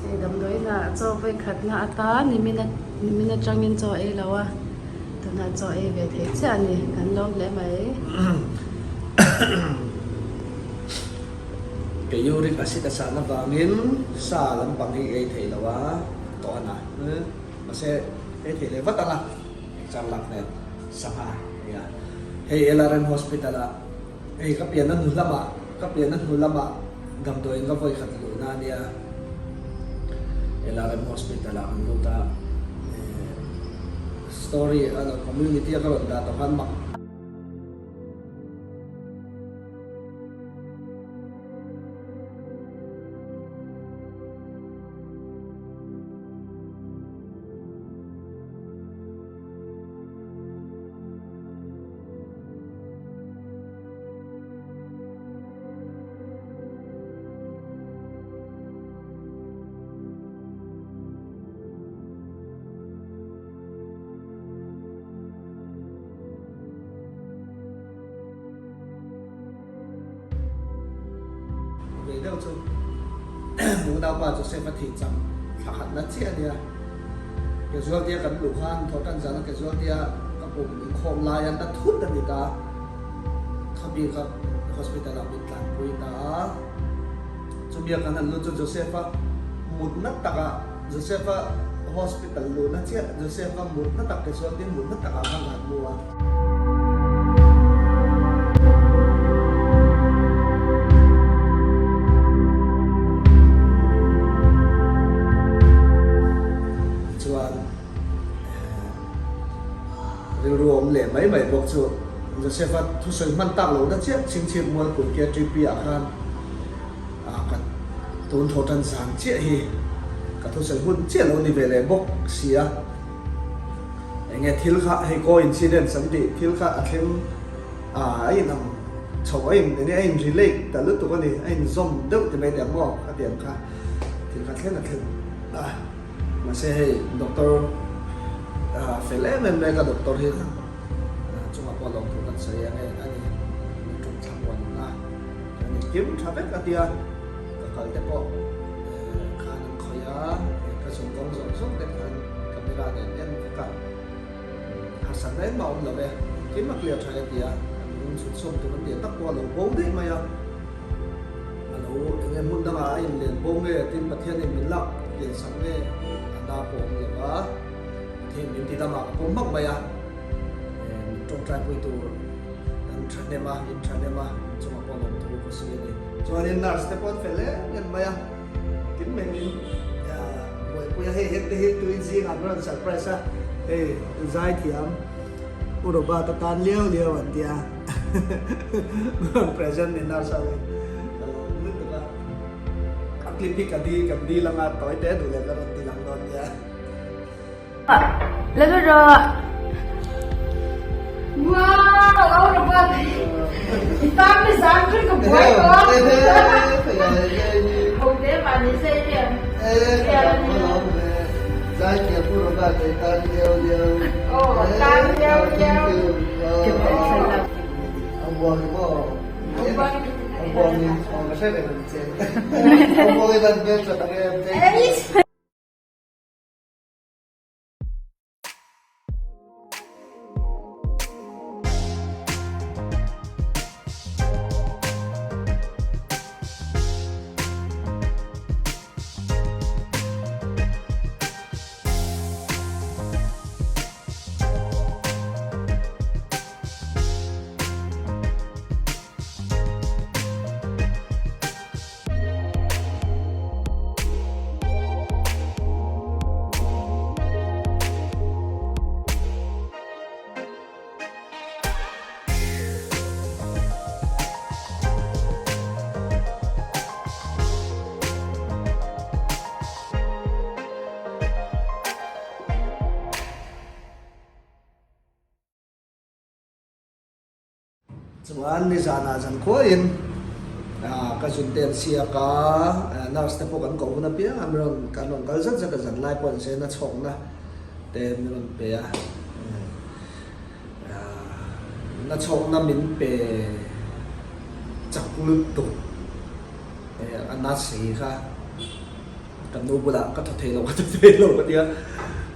Hei damdawiinah chaw vawi khatna atan nimin nimin atangin chaw ei lo a tunah chaw ei ve thei chiah a ni kan lawm hle mai. Ke uric acid a sahna vangin sa lampang hi ei thei lo a tawh a na mahse ei thei leh vat ang a exam lak nen sangha nia hei LRM hospital ah Hei ka pianna hnu lamah, ka pianna hnu lamah damdawiin ka vawi khat luhna a nia. LRM Hospital ah kan lut a, story a lo community a ka rawn dah tawh khan mak. Ve deuh chu unaupa Joseph a thih cham thla khat la chiah a nia. Casualty a kan luh khan thawhtan zana casualty a ka pum inkhawm laia na thut a ni ta. Khabi kha hospital ah min tlanpui ta a. Chumia kan han lut chu Joseph a mutna takah Joseph a hospital luhna chiah Joseph a mutna tak casualty mutna takah khan kan mu a. Tichuan rilru awm leh mai mai bawk chu Joseph-a thusawi hman tak lohna chiah chhingchhip Mualpui KTP ah khan ka tun thaw tan zan chiah hi ka thusawi hun chiah lo ni ve leh bawk si a. Enge thil kha hei coincidence an tih thil kha a thleng a a in ang chho a in enge a in relate ta lutuk a ni a in zawm deuh ti mai teh ang maw ka ti ang kha thil kha thleng a thleng a mahse hei doctor fel em em mai ka doctor hi chungah pawh lawmthu kan sawi ang e a ni min tum thla muan a kan inkim tha vek a tia ka kal te pawh khan an khawih a ka zung kawng zawng zawng te khan camera nen en vek a harsatna engmah a awm lo e engkim a clear tha e tia an lung chhut sawm tur an tih tak pawh a lo bo daih mai a a lo enge hmun dangah a inlen bo nge tin Pathianin min lak lian sak nge a na pawh a awm lo va Pathian min ti lamah ka pawm hmak mai a min tawngtai pui tur an thahnem a in thahnem a in chungah pawh lawmthu ka sawi a ni chuanin nurse te pawh an fel em em mai a. Tin mai min buaipui a, hei hengte hi tui zingah an rawn surprise a, hei zaithiam U Robert a tan liau liau an tia rawn present ni nurse ho hi ka lawm lutuk a, a clip hi ka di kan dil anga tawi te duh leh ka rawn ti lang dawn nia. La lut rawh. Wow, au Robert. I tan ni zan tur ka buai tawh. Ho te mah ni se hian. Oh, tan liau liau. Chuan nizanah zan khuain ka zun te an siak a, nurse te pawh kan koh hun apiang a, min rawn kan rawn kal zat zat a, zan lai pawh an sena chhawkna te min rawn pe a, na chhawkna min pe chak lutuk a nurse hi kha ka nu bulah ka thaw thei lo ka thaw thei lo ka tia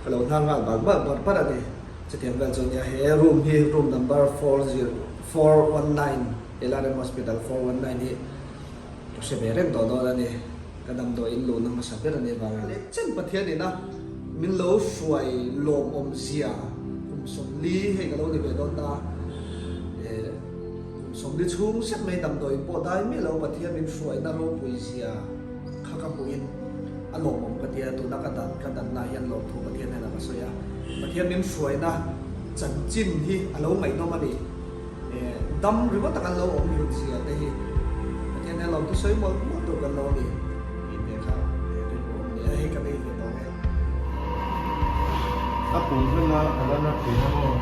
ka lo hnar nghal bar bar bar a ni. Chutiang vel chu nia he room hi room number 4 419 LRM Hospital 419 hi ka hre ve reng tawh dawn a ni. Ka damdawi in luhna hmasa ber a nih avangin. Leh chen Pathian ina min lo hruai lawmawm zia kum 40 hei ka lo ni ve dawn ta. Eh kum 40 chhung zet mai damdawi in pawh dai miah lo Pathian min hruaina ropui zia kha ka hmuhin a lawmawm ka tia tuna ka dan ka danna hian lawmthu Pathian hian a ka sawi a. Pathian min hruaina chanchin hi a lo ngaihnawm a ni. Eh, dam ringawt a kan lo awm hlut zia te hi Pathian hian lawmthu sawi mawlh mawlh tur kan lo ni tih te kha rilru awm a ni a, hei ka nei ve tawh e. A pum hman a a la na thin a maw?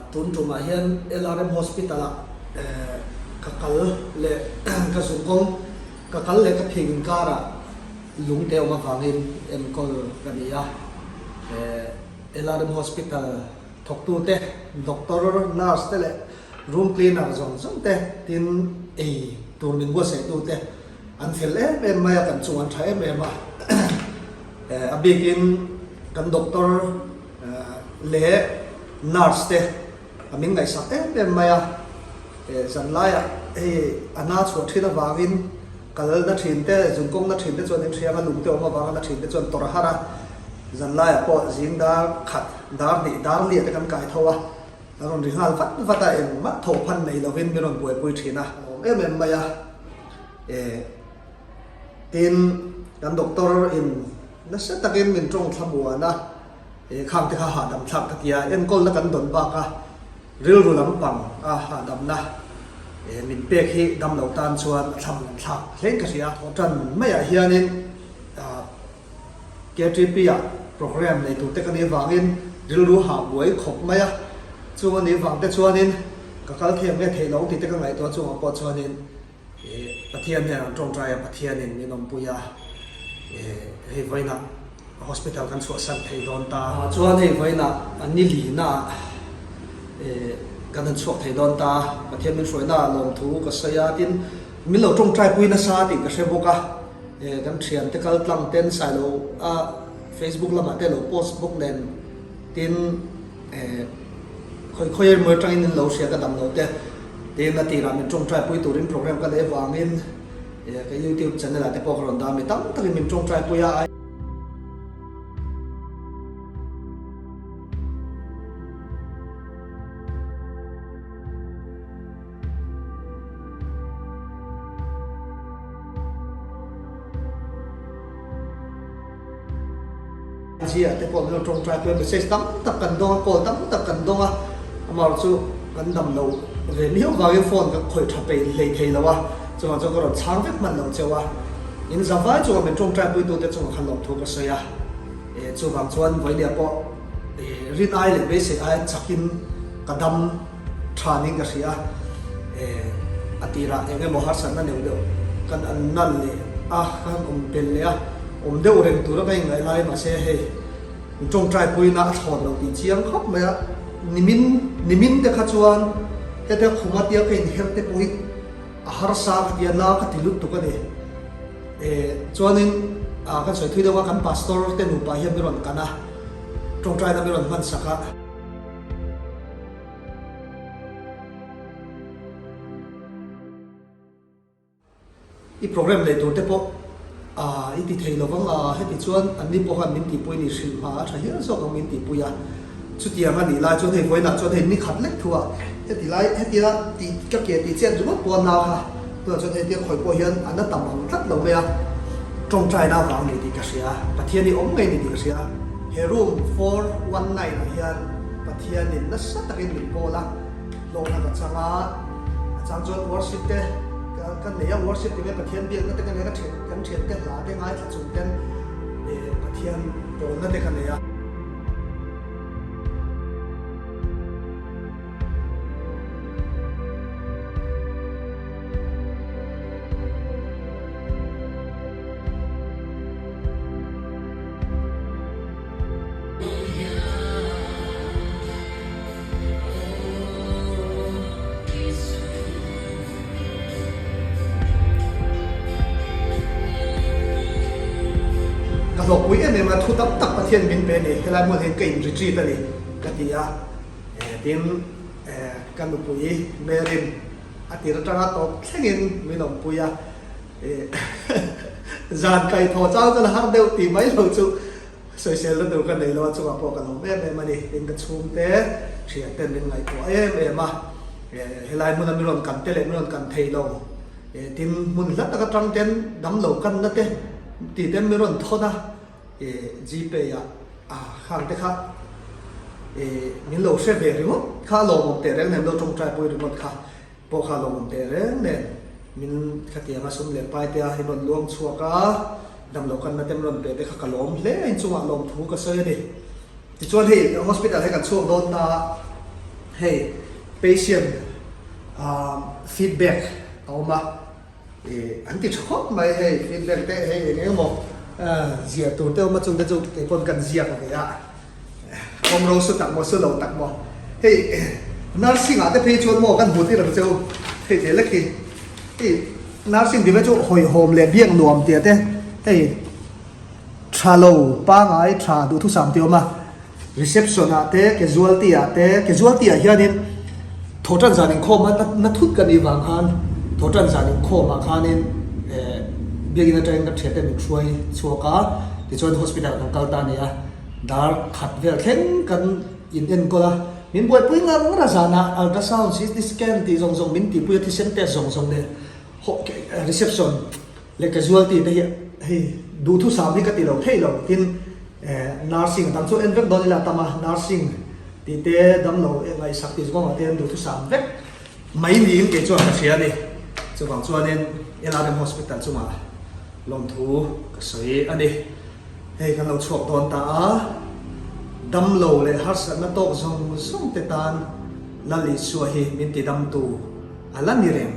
Tun tumah hian LRM Hospital ah ka kal leh ka zuk kawng ka kal leh ka phing inkarah lungte awm avangin enkawl ka ni a. LRM Hospital thawktute, doctor, nurse te leh room cleaner zawng zawng te tin ei tur min buatsaih tu te an fel em em mai a, kan chung an tha em em a. A bikin kan doctor leh nurse te a min ngaihsak em em mai a. Zanlaiah hei a na chhuah thin avangin Kal na thin te, zun kawng na thin te chuan in hriang a, lung te awm avanga na thin te chuan tawrh a har a. Zanlaiah pawh zing dar khat, dar hnih, dar liah te kan kai tho a, a rawn ri nghal vat vat a, engmah tho phan nei lovin min rawn buaipui thin a. A awm em em mai a, eh tin kan doctor in nasa takin min tawng thlamuan a, eh khang te kha hahdam thlak ka ti a, enkawlna kan dawn bak a. Rilru lampang a hahdamna min pek hi dam lo tan chuan a thlam an thlak hlein ka hria. Thawhtan maiah hianin KTP ah program nei tur te ka nih avangin rilru hah buai khawp mai a, chung a nih vang te chuanin ka kal thiam nge theih lo tih te ka ngaihtuah chungah pawh chuanin Pathian hian an tawngtai a, Pathianin min awmpui a, hei vawiinah hospital kan chhuahsan thei dawn ta. Chuan hei vawiinah ni lina kan han chhuak thei dawn ta, Pathian min hruaina lawmthu ka sawi a, tin min lo tawngtaipui nasa tih ka hre bawk a, kan thiante kal tlang ten Sailo a Facebook lamah te lo post bawk nen tin. Khawi khawi emaw atangin in lo hria ka dam lo te tiin a tirah min tawngtai pui turin program ka neih avangin ka youtube channel ah te pawh ka rawn dah a mi tam takin min tawngtai pui a. Zia te pawh min lo tawngtai pui a, message tam tak kan dawng a, call tam tak kan dawng a, amaherawh chu kan dam lo ve miau vangin phone ka khawih tha peih hlei thei lo a, chuvang chuan ka rawn chhang vek hman lo cheu a, in za vai chunga min tawngtai pui tute chungah khan lawmthu ka sawi a, chuvang chuan vawinia pawh rin ai leh beisei aia chakin ka dam. Tha niin ka hria a, eh a tirah eng emaw harsatna neuh deuh kan an nal leh a, ka han awm pel leh a, awm deuh reng tura ka inngaih lai mahse hei in tawngtai puina a thlawn lo tih chiang khawp mai a, nimin nimin te kha chuan hetia khuma tia ka inherh te pawh hi a harsa ka tia na ka ti lutuk a ni. Eh chuanin ah kan sawi thui deuh a kan pastor te nupa hian min rawn kan a, tawngtaina min rawn hman sak a. I program leh tur te pawh ah i ti thei lo vang a, heti chuan anni pawh khan min tihpui ni hrilh hma a tha hial zawk ang min tihpui a, chutiang a nih lai chuan hei vawiinah chuan hei ni khat lek thu a, heti lai hetia tih ka ke tih chet ringawt pawh a na kha, tunah chuan hetia khawi pawh hian a na tam ang tlat lo mai a. Tawngtaina avang ni tih ka hria, Pathian hi awm ngei ni tih ka hria. He room 419 ah hian Pathianin nasa takin min pawl a, hlawhna ka chang a, a chang chuan worship te ka nei a, worship ti mai Pathian biakna te ka nei a, kan thiante hla te ngaithla chung ten Pathian pawlna te ka nei a. Ka hlawhpui em em a, thu tam tak Pathian min pe a ni, helai hmun hian ka in retreat a ni ka ti a, tin ka nupui Mary'n a tir atanga tawp thlengin min awmpui a, zan kaihthawh chang chuan har deuh tih mai lo chu Sawiselna tur ka nei lo a, chungah pawh ka lawm em em a ni. Tin ka chhungte thian ten min ngaihtuah em em a, helai hmuna mi rawn kan te leh mi rawn kan thei lo, tin hmun hla tak atang ten damlo kanna te tih ten mi rawn thawn a, Gpay ah khang te kha min lo hre ve ringawt kha a lawmawm teh reng nen lo tawngtai pawh ringawt kha. Pawh kha lo awm teh reng nen min khatiang a sum leh pai te a hi rawn luang chhuak a, damlo kanna te min rawn pe te kha ka lawm hle a, inchungah lawm thu ka sawi a ni. Tichuan hei hospital hi kan chhuak dawn ta a, hei patient feedback a awm a, ih an ti tha khawp mai hei feedback te hei eng eng emaw ziah tur te awm a chung te chu keipawn kan ziak ve a. Awm ro su tak maw su lo tak maw hei nursing ah te phei chuan maw kan hmu tir ang cheu hei te lek hi hei nursing tih mai chu hawihhawm leh biak nuam tih te hei tha lo pangai tha duhthusam tih a awm a reception ah te casualty ah te casualty ah hianin thawhtan zan inkhawm a na thut ka nih vang khan thawhtan zan inkhawm ah khanin eh biakin atangin ka thiante min hruai chhuak a tichuan hospital kan kal ta a ni a. Dar khat vel thleng kan in enkawl a, min buaipui ngar ngar a zanah ultrasound, CT scan tih zawng zawng min tihpui a, thisen test zawng zawng leh reception leh casualty te hi hei duhthusam hi ka ti lo thei lo tin nursing a dang chu en vek dawn ila a tam a, nursing tih te damlo ngaihsak tih zawng ah te hian duhthusam vek mai niin kei chuan ka hria a ni. Chuvang chuanin LRM Hospital chungah lawmthu ka sawi a ni. Hei kan lo chhuak dawn ta a, damlo leh harsatna tawk zawng zawng te tan Lal Isua hi min ti damtu a la ni reng.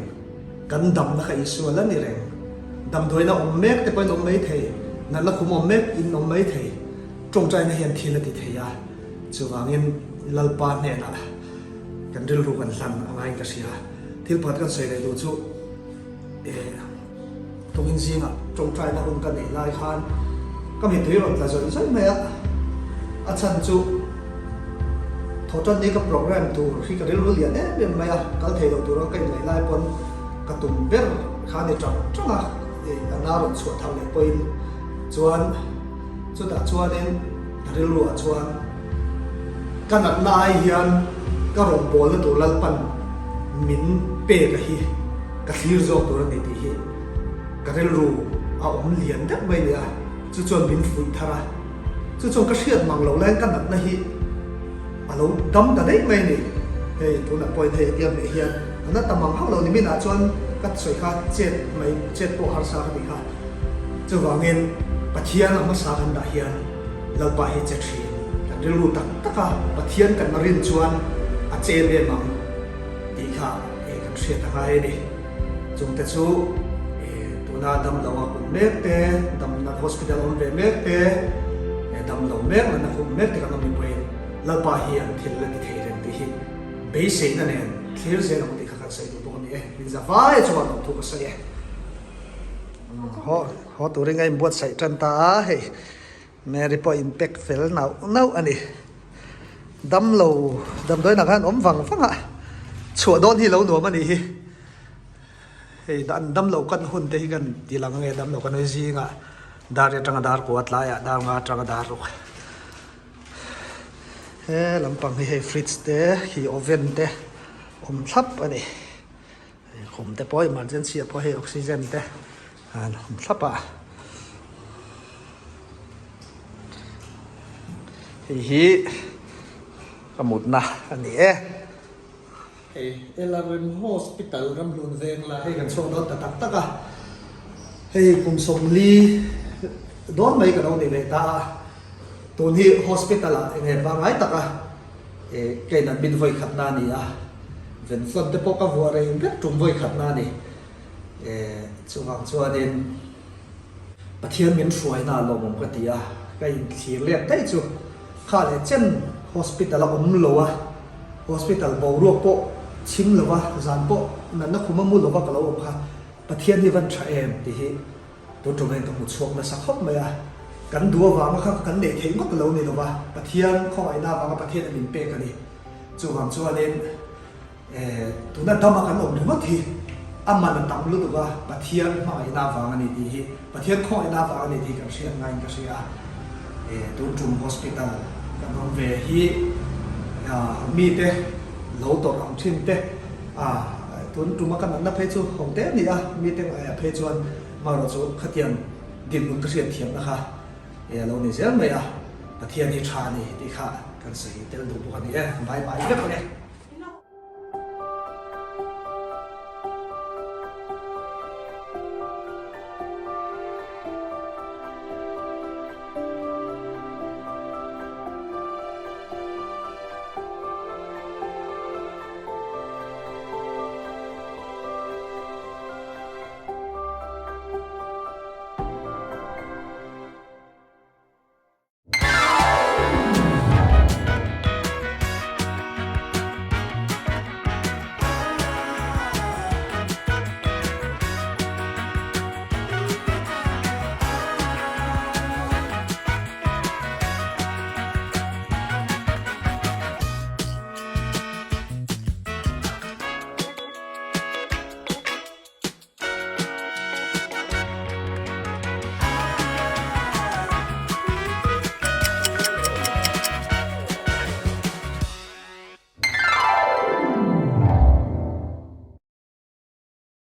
Kan damna kha Isua a la ni reng. Damdawiina awm mek te pawhin awm mai thei, natna khum awm mek in awm mai thei. Tawngtaina hian thil a ti thei a, chuvangin Lalpa hnenah kan rilru kan hlan a ngaiin ka hria. Thil pakhat kan sawi leh duh chu eh. Tukin zingah tawngtaina hun ka neih lai khan ka mittui rawn tla zawih zawih mai a, a chhan chu thawhtanni ka program tur hi ka rilru lian em em mai a, kal thei lo tura ka inngaih lai pawn ka tum ber kha a ni tang tang a, a na rawn chhuah thar leh pawhin chuan chutah chuanin ka rilruah chuan ka natna ai hian ka rawngbawlna tur Lalpan min pek a hi. Ka thlir zawk tur a ni tih hi ka rilru a awm lian deuh mai leh a, chu chuan min fuih thar a, chu chuan ka hriat mang loh laiin ka natna hi a lo dam ta daih mai a ni. Hei tunah pawhin hei hetiang leh hian a na ta mang hauh lo ni minah chuan ka sawi kha chet mai chet pawh harsa ka ti kha. Chuvangin Pathian a hmasa kan dah hian Lalpa hi che thin kan rilru tak tak a, Pathian kan rin chuan a che em em ang tih kha. Hei kan hriat a ngai a ni. Chungte chu tuna damlo a kun mek te, damna hospital awm ve mek te, damlo mek natna khum mek te kan awm ni pawhin Lalpa hi an thil a ti thei reng tih hi beiseina nen thlir zel ang tih kha kan sawi duh bawk a ni e. Min za vai chuan awm thu ka sawi e. Haw haw turin a inbuatsaih tan ta a, hei Mary pawh in pack fel nauh nauh a ni. Damlo damdawiin ah khan awm vang vang a, chhuah dawn hi lo nuam a nih hi. Hei an damlo kan hun te hi kan ti lang ange damlo kan hawi zingah dar atanga dar kua tlaiah dar nga atanga dar ruk. He lampang hi hei fridge te khi oven te awm thlap a ni. Khum te pawh emergency ah pawh hei oxygen te an awm thlap a. Hei hi ka mutna a ni e. Hei LRM Hospital Ramhlun veng la hei kan chhuak dawn ta tak tak a. Hei kum 40 dawn mai ka lo ni ve ta a. Tun hi hospital ah eng nge pangngai tak a ka in admit vawi khatna a ni a. Venflon te pawh ka vuah rei vek tum vawi khatna a ni. Chuvang chuanin Pathian min hruaina a lawmawm ka ti a, ka inthlir let daih chu kha leh chen hospital a awm lo a, hospital boruak pawh chhim lo va, zan pawh natna khum a mu lo va ka lo awm kha Pathian hi van tha em tih hi tun tum hian ka hmu chhuak nasa khawp mai a, kan duh avanga kha kan neih theih ngawt lo ni lo va, Pathian khawngaihna avanga Pathian a min pek a ni. Chuvang chuanin. Tuna dama kan awm ringawt hi a man a tam lutuk a, Pathian hmangaihna avang a ni tih hi, Pathian khawngaihna avang a ni tih hi kan hriat ngaiin ka hria a. Tun tum hospital kan awm ve hi mite lo tawrh ang thin te, tun tuma ka natna phei chu ho te a ni a, mite ngaiah phei chuan marawh chu khatiang dinhmun ka hriat thiamna kha a lo ni zel mai a, Pathian hi tha a ni tih kha kan sawi tel duh bawk a ni e, bye bye vek ang e.